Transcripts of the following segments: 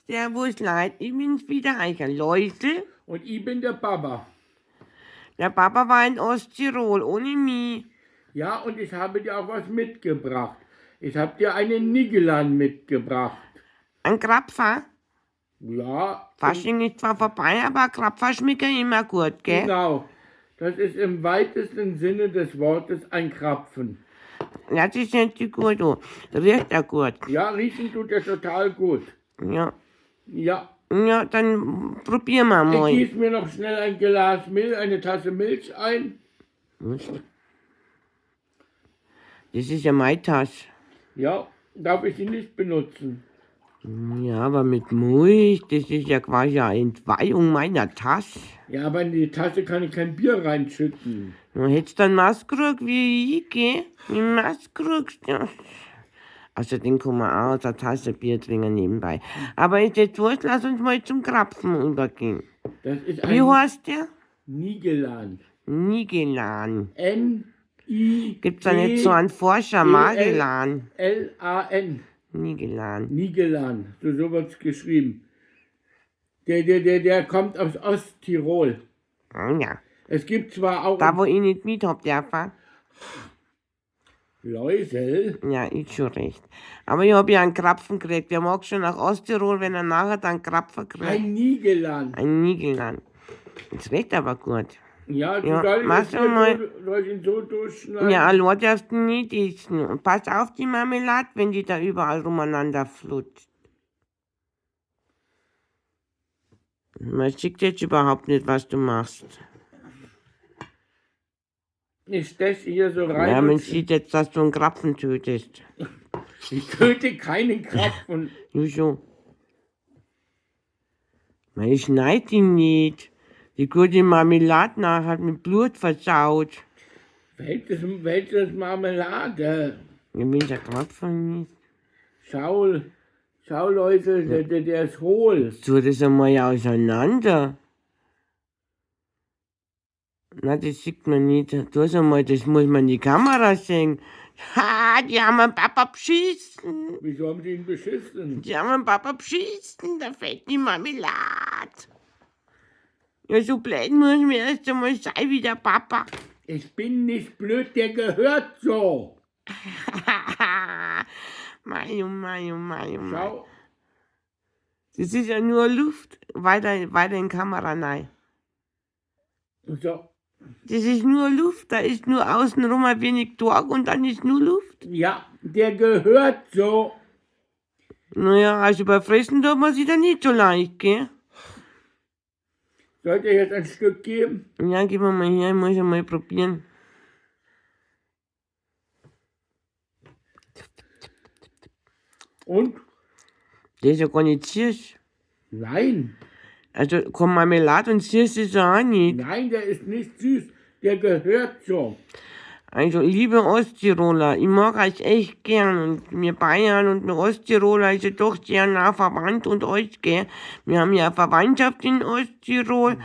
Servus Leid, ich bin's wieder, Eicher Läusel. Und ich bin der Papa. Der Papa war in Osttirol, ohne mich. Ja, und ich habe dir auch was mitgebracht. Ich habe dir einen Nigelan mitgebracht. Ein Krapfer? Ja. Fasching ist zwar vorbei, aber Krapfer schmecken immer gut, gell? Genau. Das ist im weitesten Sinne des Wortes ein Krapfen. Ja, das hört sich gut an. Riecht auch gut. Ja, riechen tut er total gut. Ja. Ja. Ja, dann probieren wir mal. Ich gieße mir noch schnell ein Glas Milch, eine Tasse Milch ein. Was? Das ist ja meine Tasse. Ja, darf ich sie nicht benutzen? Ja, aber mit Milch, das ist ja quasi eine Entweihung meiner Tasse. Ja, aber in die Tasse kann ich kein Bier reinschütten. Du hättest dann Maßkrug wie ich, gell? Einen Maßkrug. Ja. Außerdem kann man auch aus der Tasse Bier trinken nebenbei. Aber ist jetzt wurscht, lass uns mal zum Krapfen übergehen. Das ist Wie ein heißt der? Nigelan. Nigelan. N I Gibt's da nicht so einen Forscher, E L Magellan? L A N. Nigelan. Nigelan, so wird's geschrieben. Der kommt aus Osttirol. Ah, ja. Es gibt zwar auch Da, wo ich nicht mit hab dürfen. Läusel. Ja, ist schon recht. Aber ich hab ja einen Krapfen gekriegt. Wer mag schon nach Osttirol, wenn er nachher dann Krapfen kriegt? Ein Nigelan. Ein Nigelan. Das riecht aber gut. Ja, du Ja, soll ich machst es du mir mal. so, soll ich ihn so durchschneiden? Ja, allein darfst du nicht essen. Und pass auf die Marmelade, wenn die da überall rumeinander flutscht. Man sieht jetzt überhaupt nicht, was du machst. Ich steche hier so rein. Ja, man und sieht jetzt, dass du einen Krapfen tötest. Ich töte keinen Krapfen. Juso. Man, ich schneid ihn nicht. Die gute Marmelade nachher hat mit Blut versaut. Welches Marmelade? Ich bin der Krapfen nicht. Schau, schau Leute, der ist hohl. Tu das einmal auseinander. Na, das sieht man nicht. Tu es einmal, das muss man in die Kamera sehen. Ha, die haben einen Papa beschissen. Wieso haben sie ihn beschissen? Die haben einen Papa beschissen, da fällt die Marmelade. Ja, so blöd muss man erst einmal sein wie der Papa. Ich bin nicht blöd, der gehört so. Mei, oh mei, oh mei, oh mei. Schau. Das ist ja nur Luft. Weiter, weiter in die Kamera rein. So. Das ist nur Luft, da ist nur außenrum ein wenig Tag und dann ist nur Luft. Ja, der gehört so. Naja, also bei Fressen tut man sich da nicht so leicht, gell? Sollt ihr jetzt ein Stück geben? Ja, gib mir mal her, ich muss ja mal probieren. Und? Der ist ja gar nicht süß. Nein. Also, komm Marmelade und süß ist er auch nicht. Nein, der ist nicht süß. Der gehört so. Also, liebe Osttiroler, ich mag euch echt gern und wir Bayern und wir Osttiroler ist ja doch sehr nah verwandt und euch, gell? Wir haben ja Verwandtschaft in Osttirol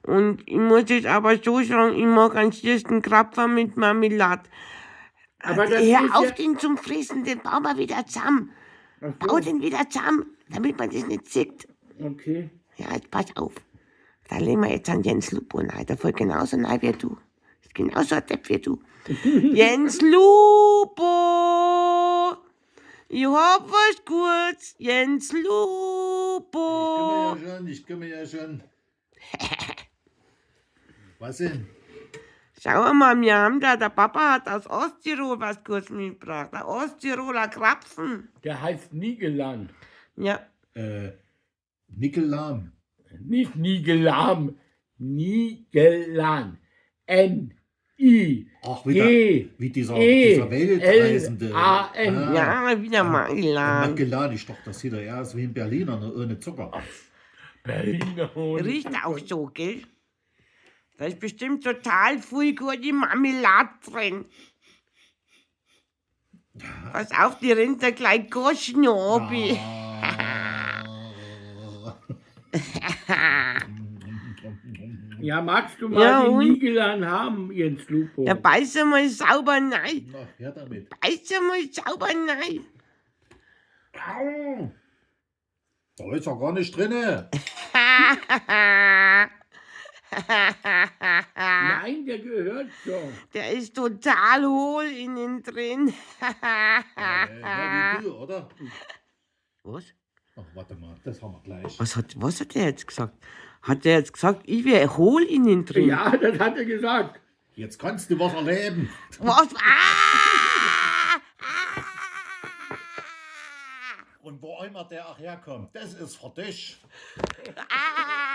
und ich muss jetzt aber so sagen, ich mag einen süßen Krapfen mit Marmelade. Aber das Hör ist auf, ja den zum Fressen, den bauen wir wieder zusammen. Ach so. Bau den wieder zusammen, damit man das nicht sieht. Okay. Ja, jetzt pass auf. Da legen wir jetzt an Jens Lupo rein. Der fällt genauso rein wie du. Ist genauso ein Depp wie du. Jens Lupo! Ich hab was Gutes. Jens Lupo! Ich komme ja schon, ich komme ja schon. Was denn? Schau mal, wir haben da, der Papa hat aus Osttirol was kurz mitgebracht. Der Osttiroler Krapfen. Der heißt Nigelan. Ja. Nickelam. Nicht Nigelam. Nigelan. N I Ach, G wie dieser, E dieser Weltreisende. L A N. Ah, Ja, wieder Magellan. Magellan, ich dachte, das sieht er eher aus wie ein Berliner, ne, ohne Zucker. Berliner Honig. Riecht auch so, gell? Da ist bestimmt total viel gute Marmelade drin. Pass auf, die rennt da gleich Goschen runter. Ah. Ja, magst du mal Ja, den und? Nigelan haben, Jens Lupo? Ja, beiß einmal sauber rein. Na, her damit. Beiß einmal sauber rein. Au. Da ist ja gar nicht drinne. Nein, der gehört schon. Der ist total hohl innen drin. Ja, wie du, oder? Was? Ach, warte mal, das haben wir gleich. Was hat der jetzt gesagt? Hat der jetzt gesagt, ich wäre hohl innen drin? Ja, das hat er gesagt. Jetzt kannst du was erleben. Was? Ah! Und wo immer der auch herkommt, das ist für dich. Ah!